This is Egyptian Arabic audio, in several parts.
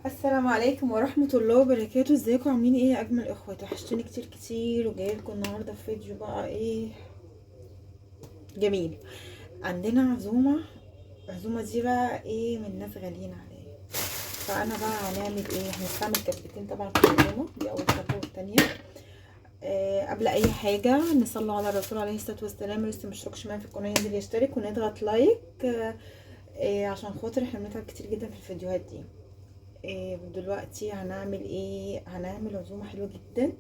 السلام عليكم ورحمة الله وبركاته. ازيكم عاملين ايه يا اجمل اخوات؟ وحشتوني كتير كتير، وجاية لكم النهارده في فيديو بقى ايه جميل. عندنا عزومة، العزومة دي بقى ايه من ناس غاليين عليا، فانا بقى هنعمل ايه؟ هنستعمل كبتين طبعا في العزومة دي، اول كبه والتانية. قبل اي حاجة نصلي على الرسول عليه الصلاة والسلام. لسه مشتركش معايا في القناة ينزل يشترك ونضغط like عشان خاطر احنا بنتعب كتير جدا في الفيديوهات دي. دلوقتي هنعمل ايه؟ هنعمل عزومة حلوة جدا،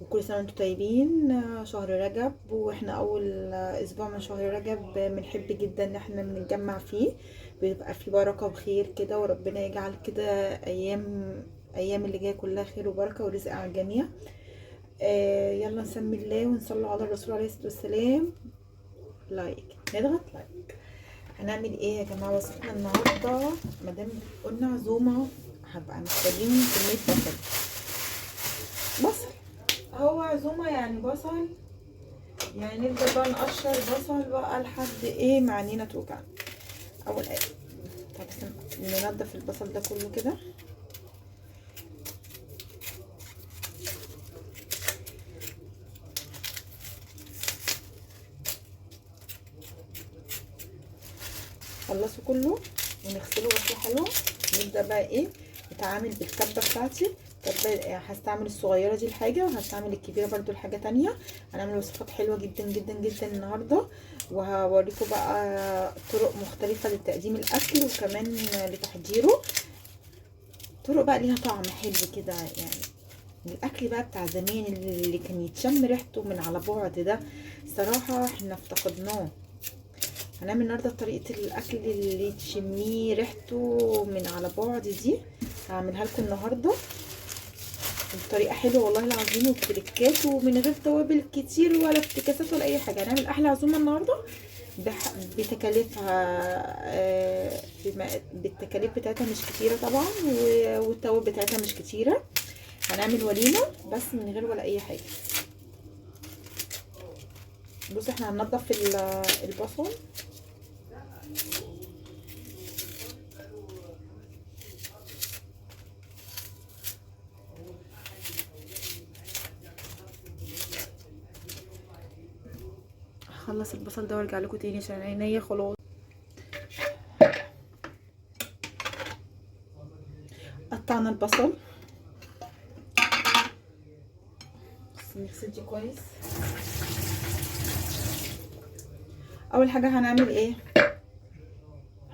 وكل سنة وانتم طيبين. شهر رجب، واحنا اول اسبوع من شهر رجب بنحب جدا ان احنا بنتجمع فيه، بيبقى فيه بركة وخير كده، وربنا يجعل كده ايام اللي جاية كلها خير وبركة ورزق على الجميع. يلا نسمي الله ونصلي على الرسول عليه الصلاة والسلام. like، نضغط like. هنعمل ايه يا جماعة وصفتنا النهارده؟ مادام قلنا عزومة هبقى محتاجين كمية بصل. بصل هو عزومة يعني بصل، يعني نبدا بقى نقشر بصل بقى لحد ايه ما عينينا توجعنا. اول حاجة طب بس ننضف البصل ده كله كده. خلصه كله ونغسله غسله حلوة. نبدا بقى ايه نتعامل بالكبه بتاعتي. كبه هستعمل الصغيرة دي لحاجة، وهستعمل الكبيرة برضو لحاجة تانية. هنعمل وصفات حلوة جدا جدا جدا النهارده، وهوريكم بقى طرق مختلفة لتقديم الاكل وكمان لتحضيره، طرق بقى ليها طعم حلو كده. يعني الاكل بقى بتاع زمان اللي كان يتشم ريحته من على بعد ده، صراحة احنا افتقدناه. هنعمل النهارده طريقه الاكل اللي تشميه ريحته من على بعد دي، هعملها لكم النهارده بطريقة حلوة والله العظيم، وبتركات ومن غير توابل كتير ولا افتكاسات ولا اي حاجة. هنعمل احلى عزومة النهارده بتكاليفها، بالتكاليف بتاعتها مش كتيرة طبعا، والتوابل بتاعتها مش كتيرة. هنعمل وليمة بس من غير ولا اي حاجة. بصوا احنا هننضف البصل. هخلص البصل ده وارجع لكم تاني عشان عينيا خلاص. قطعنا البصل، بس نغسل دي كويس. اول حاجة هنعمل ايه؟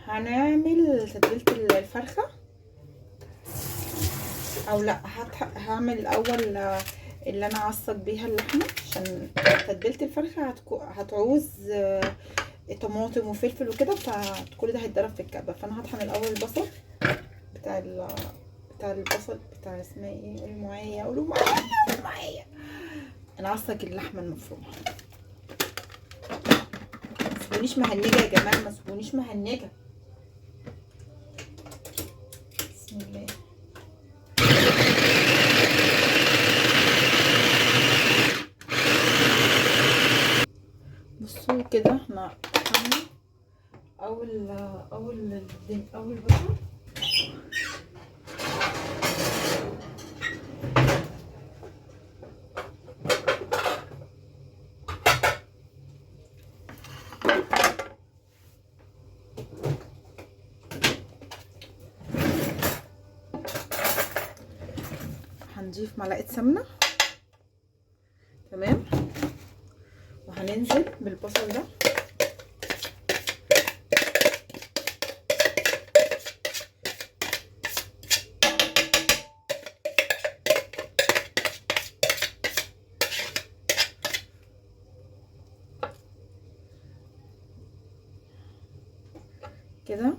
هنعمل تتبيله الفرخه، او لا هعمل الاول اللي انا عصج بيها اللحمة، عشان تتبيله الفرخه هتعوز طماطم وفلفل وكده، فكل ده هيتضرب في الكبه. فانا هطحن الاول البصل بتاع البصل بتاع اسمها ايه؟ قولوا معايا، قولوا معايا، قولوا معايا. انا عصج اللحمة المفرومه. ما تسيبونيش مهنجه يا جماعة، ما تسيبونيش مهنجه. بسم الله. بصوا كده احنا طحنا اول اول اول بصل. هنضيف معلقه سمنه، تمام، وهننزل بالبصل ده. كده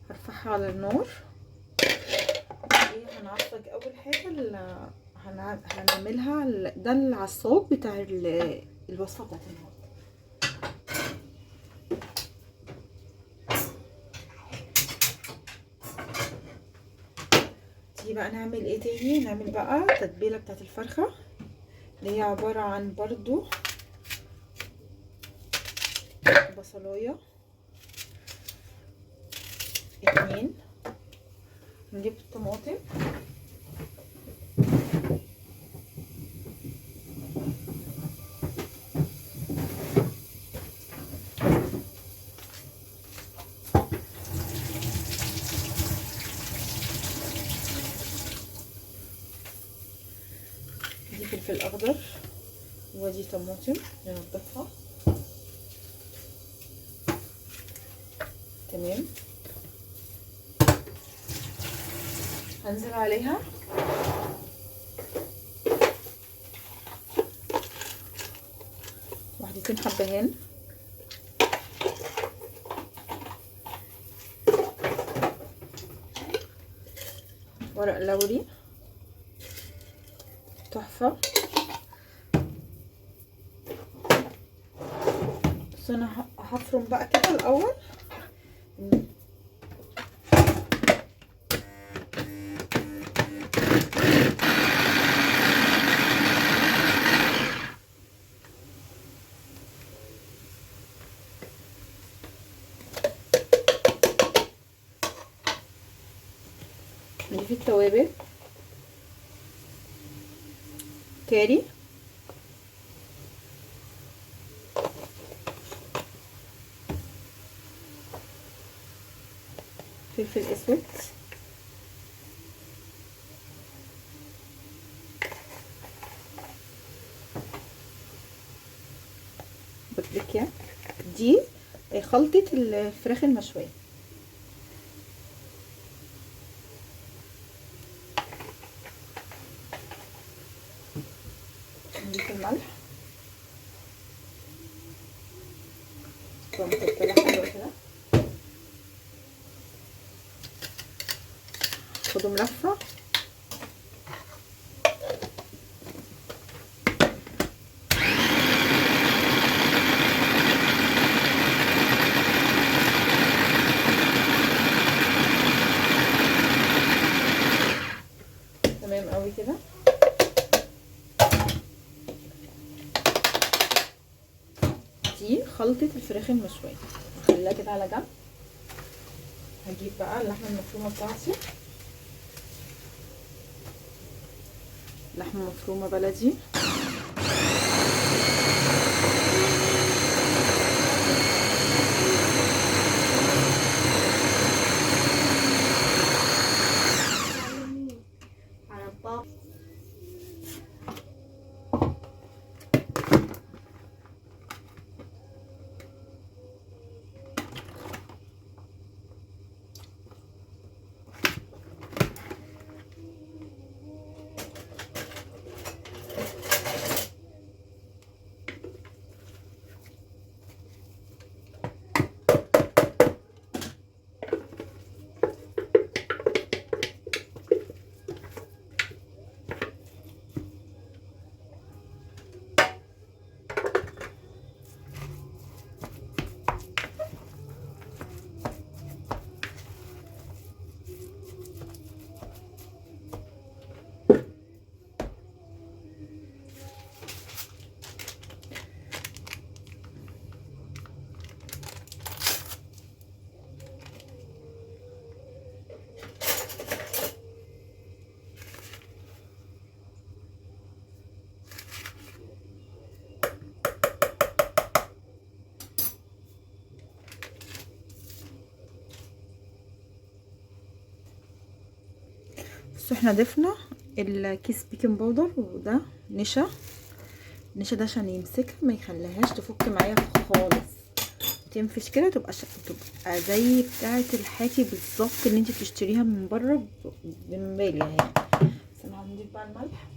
هرفعها على النار. هنعصج اول حاجة هنعملها ده العصاج بتاع الوصفة بتاعت النهارده. تيجي بقى نعمل ايه تاني؟ نعمل بقى التتبيله بتاعت الفرخه، اللي هي عبارة عن برضو بصلايه 2 نجيب الطماطم، دي فلفل اخضر ودي طماطم ننضفها. تمام. هنزل عليها واحدتين حبهان، ورق لوري تحفة. بس انا هفرم بقى كده الاول. نضيف التوابل، كاري، فلفل اسود، بابريكا. دي خلطة الفراخ المشوية. نضيف الملح، متبله حلوة كده. خدوا ملفه. تمام قوي كده. دي خلطة الفراخ المشوية، هخليها كده على جنب. هجيب بقى اللحمة المفرومة بتاعتي، لحمة مفرومة بلدي. بصوا احنا ضفنا الكيس baking powder، وده نشا. النشا ده عشان يمسكها ما يخليهاش تفك معايا خالص، تنفش كده، تبقى زي بتاعه الحاتي بالظبط اللي انت بتشتريها من بره بمبالي يعني. بس انا هنضيف بقى الملح.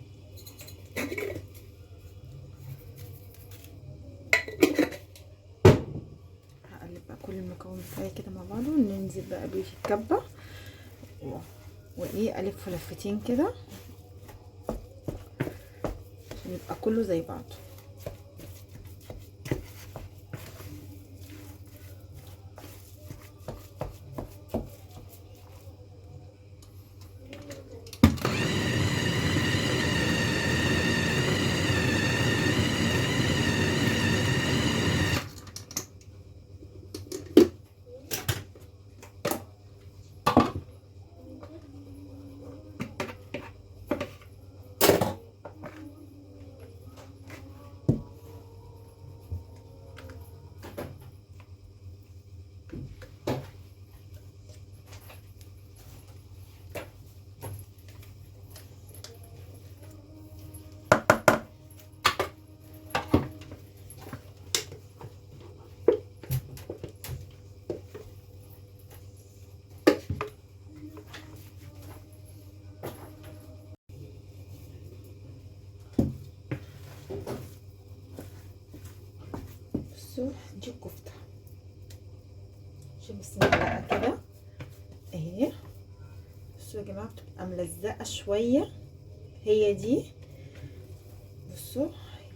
هقلب بقى كل المكون بتاعي كده مع بعضه، وننزل بقى بيه في الكبه، وايه الف لفتين كده عشان يبقى كله زي بعضه. بصوا دي الكفتة، شوفوا بس معلقه كده اهي. بصوا يا جماعة بتبقى ملزقه شوية هي دي. بصوا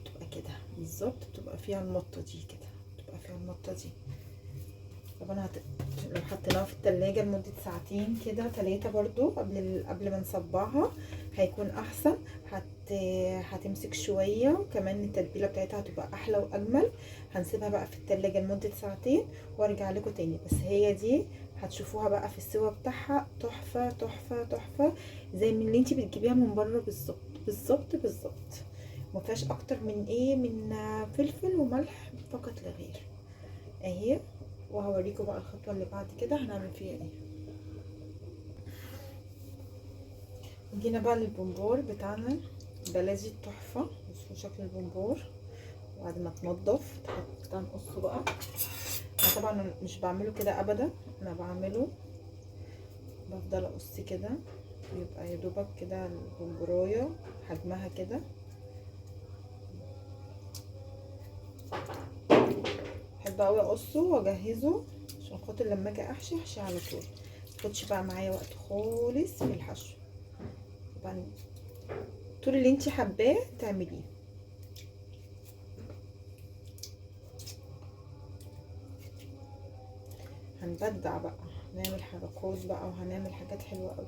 بتبقى كده بالظبط، بتبقى فيها المطه دي كده، بتبقى فيها المطه دي. طبعا لو حطيناها في التلاجة لمدة ساعتين كده 3 برضو قبل ما نصبعها هيكون احسن. هتمسك شوية، وكمان التتبيلة بتاعتها هتبقى احلى واجمل. هنسيبها بقى في التلاجة لمدة ساعتين وارجع لكم تاني. بس هي دي هتشوفوها بقى في السوا بتاعها تحفة تحفة تحفة، زي من اللي انتي بتجيبيها من بره بالظبط بالظبط بالظبط. ما فيهاش اكتر من ايه، من فلفل وملح فقط لا غير اهي. وهوريكم بقى الخطوة اللي بعد كده هنعمل فيها ايه. جينا بقى للبومبور بتاعنا بلدي التحفة. بصوا شكل البومبور بعد ما اتنضف نقصه بقى. انا طبعا مش بعمله كده ابدا، انا بعمله بفضل اقص كده، يبقى يا دوبك كده البومبورايه حجمها كده. بحب قوي اقصه واجهزة عشان خاطر لما اجي احشي احشي على طول، متاخدش بقى معايا وقت خالص في الحشو. طبعا طول اللي انت حباه تعمليه. هنبدع بقى، نعمل حركات بقى وهنعمل حاجات حلوة قوي.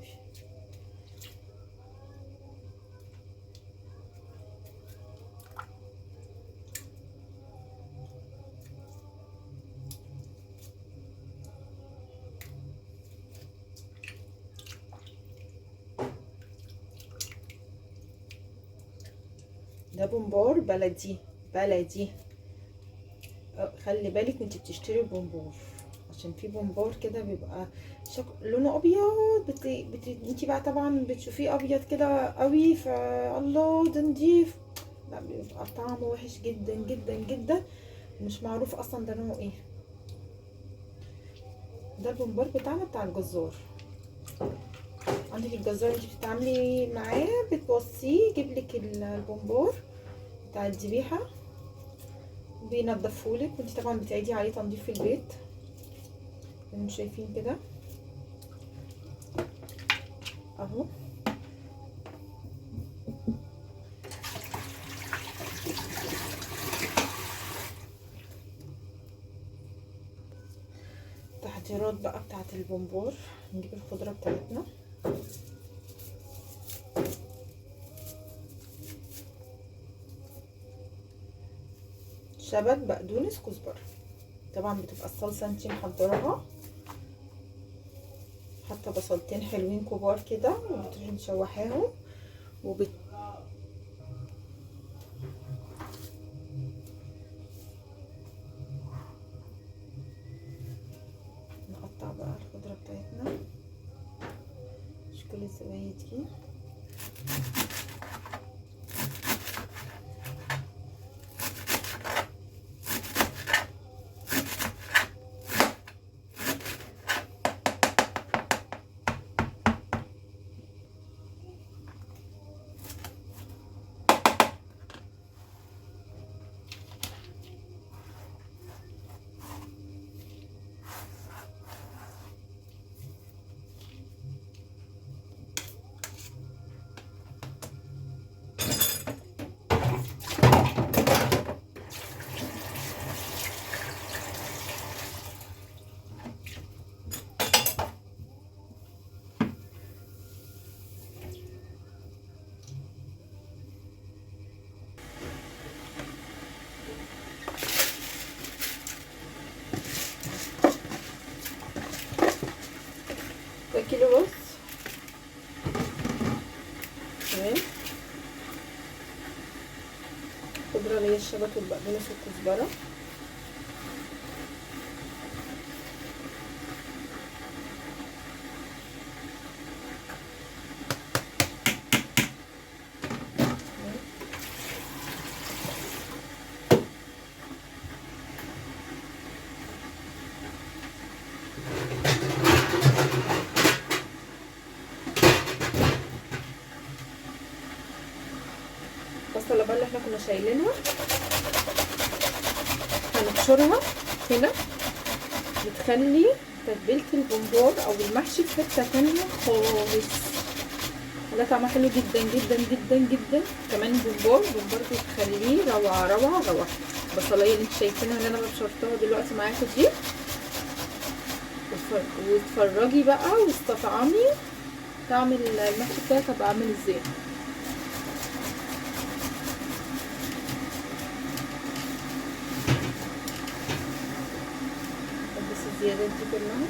ده بومبار بلدي بلدي، خلي بالك وانت بتشتري البومبار، عشان في بومبار كده بيبقى لونه ابيض، انت بقى طبعا بتشوفيه ابيض كده قوي، فالله ده نضيف، لا بيبقى طعمه وحش جدا جدا جدا، مش معروف اصلا ده نوعه ايه. ده البومبار بتاعنا بتاع الجزار. عندك الجزار انت بتتعاملي معاه، بتوصيه يجيب لك البومبار بتاع الذبيحة، بينضفهولك، وانت طبعا بتعيدي عليه تنظيف في البيت زي ما شايفين كده اهو. التحضيرات بقى بتاعت البومبار، نجيب الخضرة بتاعتنا. شبت، بقدونس، كزبره. طبعا بتبقى الصلصه انتي محضراها، حاطه بصلتين حلوين كبار كده، وبتروحي مشوحاهم نقطع بقى الخضرة بتاعتنا، مش كل الزوايا دي. كيلو رز، تمام. خضرة اللي هي الشبت والبقدونس والكزبرة. البصله بقى اللي احنا كنا شايلينها هنبشرها هنا، بتخلي تتبيله البمبار او المحشي في حتة تانية خالص. ده طعمها حلو جدا جدا جدا جدا. كمان بمبار بتخليه روعه روعه روعه. البصلايه اللي انتوا شايفينها اللي انا ببشرتها دلوقتي معاكم دي، واتفرجي بقى واستطعمي طعم المحشي بتاعك هبقى عامل ازاي. بس الزيادات دي كلها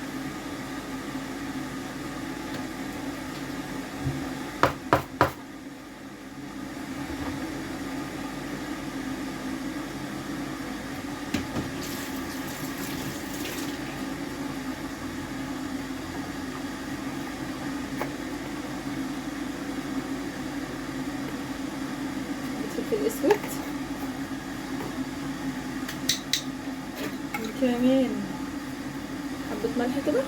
فلفل اسود، وكمان حبة ملح كده،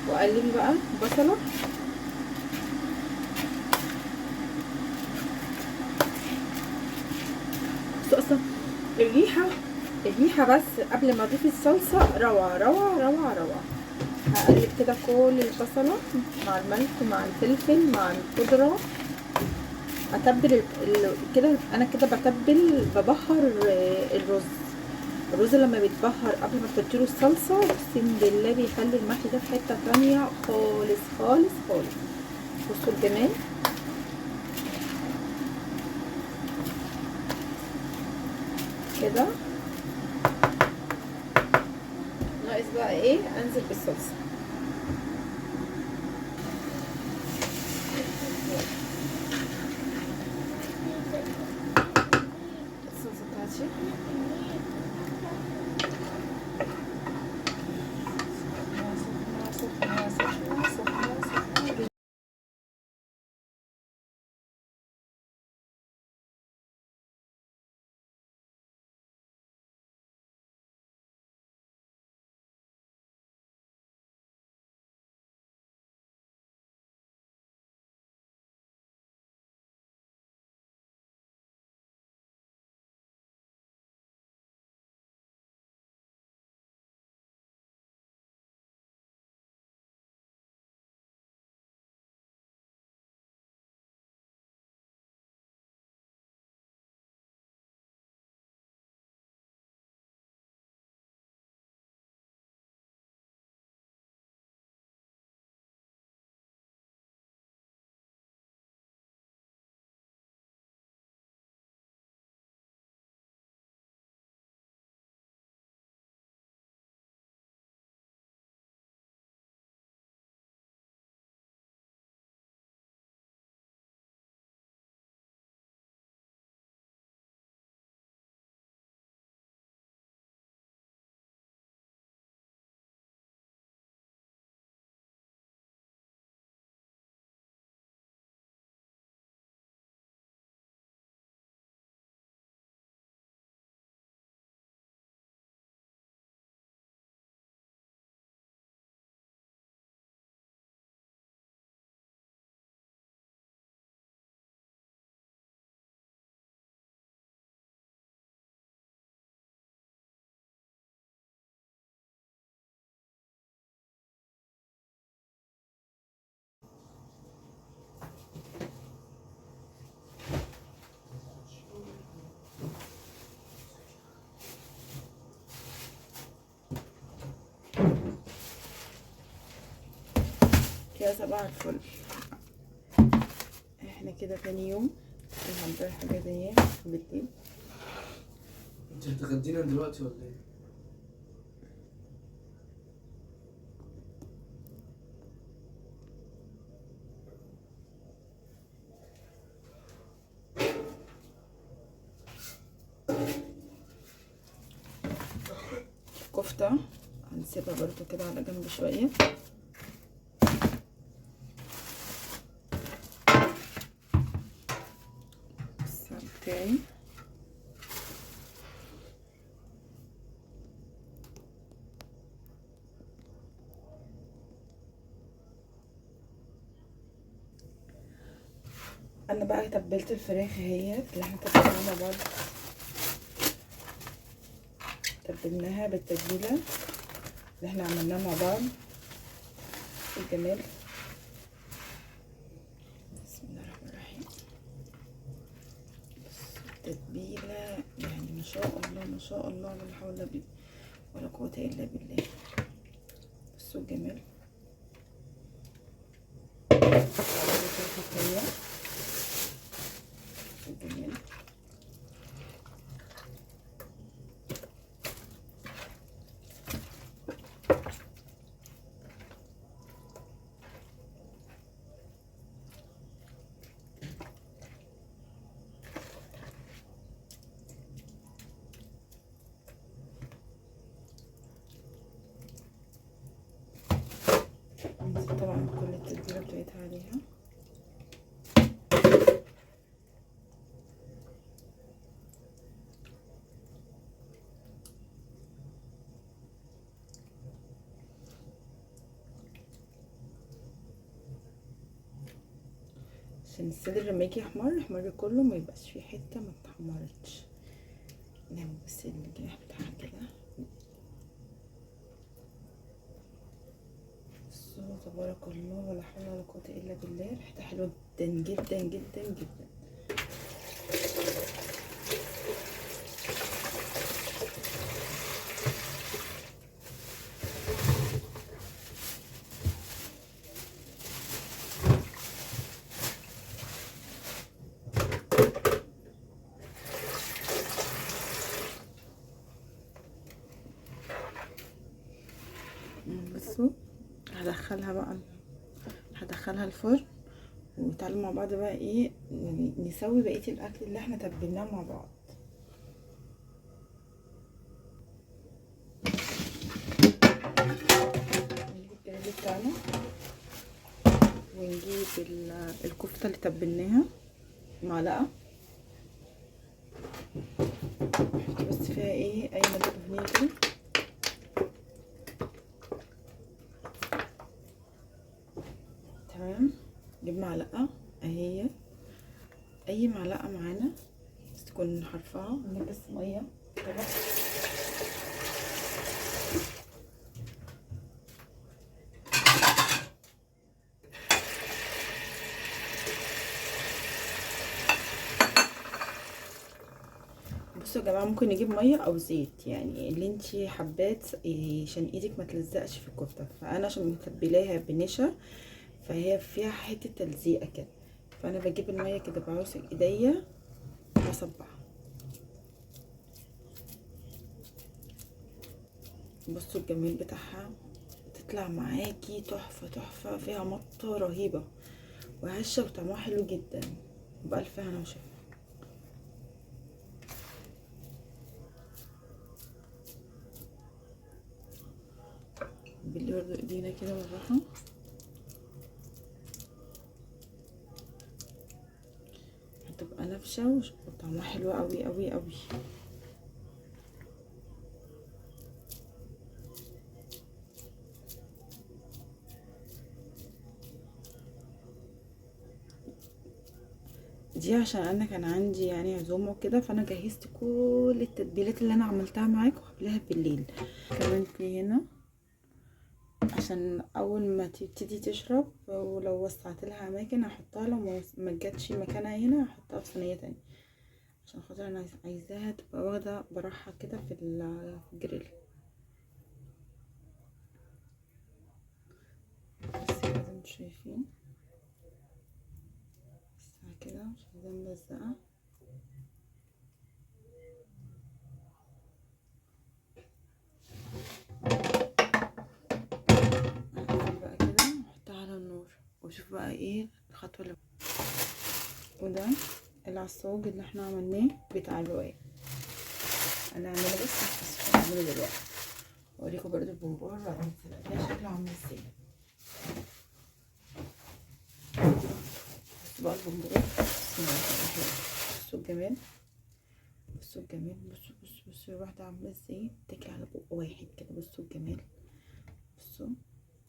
واقلبي بقى بصلة. بس اصلا الريحة بس قبل ما اضيف الصلصة روعة روعة روعة روعة. هقلب كده كل البصلة مع الملح مع الفلفل مع الخضرة. اتبل كده، انا كده بتبل ببهر الرز. الرز لما بيتبهر قبل ما تحطي له الصلصه اقسم بالله بيخلي المحشي ده في حتة تانية خالص خالص خالص. بصوا الجمال. كده ناقص بقى ايه؟ انزل بالصلصه. الصلصه بتاعتي سخنة سخنة سخنة سخنة. يا صباح الفل. احنا كده تاني يوم النهارده حاجة زي بالليل. انت هتغدينا دلوقتي ولا ايه؟ الكفتة هنسيبها برضو كده على جنب شوية. بتاعي انا بقى تبلت الفراخ اهيت اللي احنا تبلناها مع بعض، تبلناها بالتتبيله اللي احنا عملناها مع بعض. الجمال، بسم الله الرحمن الرحيم. بس التتبيله يعني ما شاء الله ما شاء الله، لا حول ولا قوة الا بالله. بصوا الجمال، الجمال. ننزل طبعا كل التتبيله بتاعتها عليها. عشان الصدر لما يجي يحمر يحمر كله، ما يبقاش فيه حتة ما اتحمرتش. نعمل بس الجناح بتاعها كده. بصوا تبارك الله، ولا حول ولا قوة الا بالله، ريحتها حلوة جدا جدا جدا جدا. بصوا هدخلها بقى، هدخلها الفرن، وتعالوا مع بعض بقى ايه نسوي بقية الاكل اللي احنا تبلناه مع بعض. نجيب الجريل بتاعنا ونجيب الكفتة اللي تبلناها، معلقه نحط بس فيها ايه اي مادة دهنية كده. تمام، نجيب معلقه اهي، اي معلقه معانا بس تكون حرفها، نجيب بس مية طبق. بصوا يا جماعة، ممكن نجيب مية او زيت، يعني اللي انتي حباه عشان ايدك ما تلزقش في الكفتة. فانا عشان متبلاها بنشا فهي فيها حتة تلزيقه كده، فانا بجيب المية كده بعوز ايديا واصبعها. بصوا الجميل بتاعها، تطلع معاكي تحفة تحفة، فيها مطه رهيبة وهشه وطعمها حلو جدا، بالف هنا وشفا. باللي برضو ايدينا كده بالراحة. هتبقى نافشه وطعمها حلو قوي قوي قوي. دي عشان انا كان عندي يعني عزومة وكده، فانا جهزت كل التتبيلات اللي انا عملتها معاكم قبلها بالليل. كمان في هنا عشان اول ما تبتدي تشرب، ولو وسعت لها اماكن هحطها، لو ما جاتش مكانها هنا هحطها في صينية تانية، عشان خاطر انا عايزاها تبقى واخده براحة كده في الجريل. بس كده انتوا شايفين، بس كده مش عايزاها ملزقه. وشوف بقى ايه الخطوة اللي وده العصاج اللي احنا عملناه بتاع الرقاق. انا هعمله بس هعمله دلوقتي، اوريكم برده البومبار بعد ما اتسلقناه شكله عامل ازاي. بصوا بقى البومبار، بسم الله الرحمن الرحيم. بصوا الجمال، بصوا الجمال، بصوا بصوا بصوا الواحدة عامله ازاي، بتاكل على بق واحد كده. بصوا الجمال، بصوا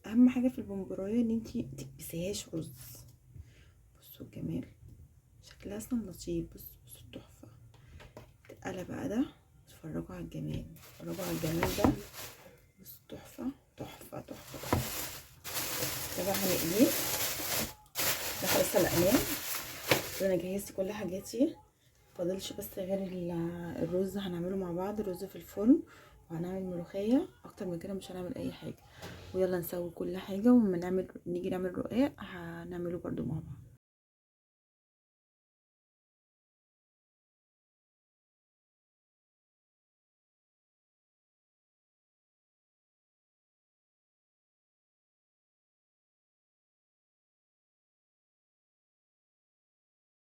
اهم حاجة في البومبرايه ان انتي متكبسيهاش رز. بصوا الجمال، شكلها اصلا لطيف. بصوا بصوا التحفة اتقلى بقى ده. اتفرجوا على الجمال، اتفرجوا على الجمال ده. بصوا تحفة تحفة تحفة تحفة. ده بقى هنقليه، ده خلاص سلقناه. انا جهزت كل حاجاتي، فاضلش بس غير الرز هنعمله مع بعض، الرز في الفرن، وهنعمل ملوخية. اكتر من كده مش هنعمل اي حاجة. ويلا نسوي كل حاجة، وما نعمل نيجي نعمل رقاق هنعمله برضو مع بعض.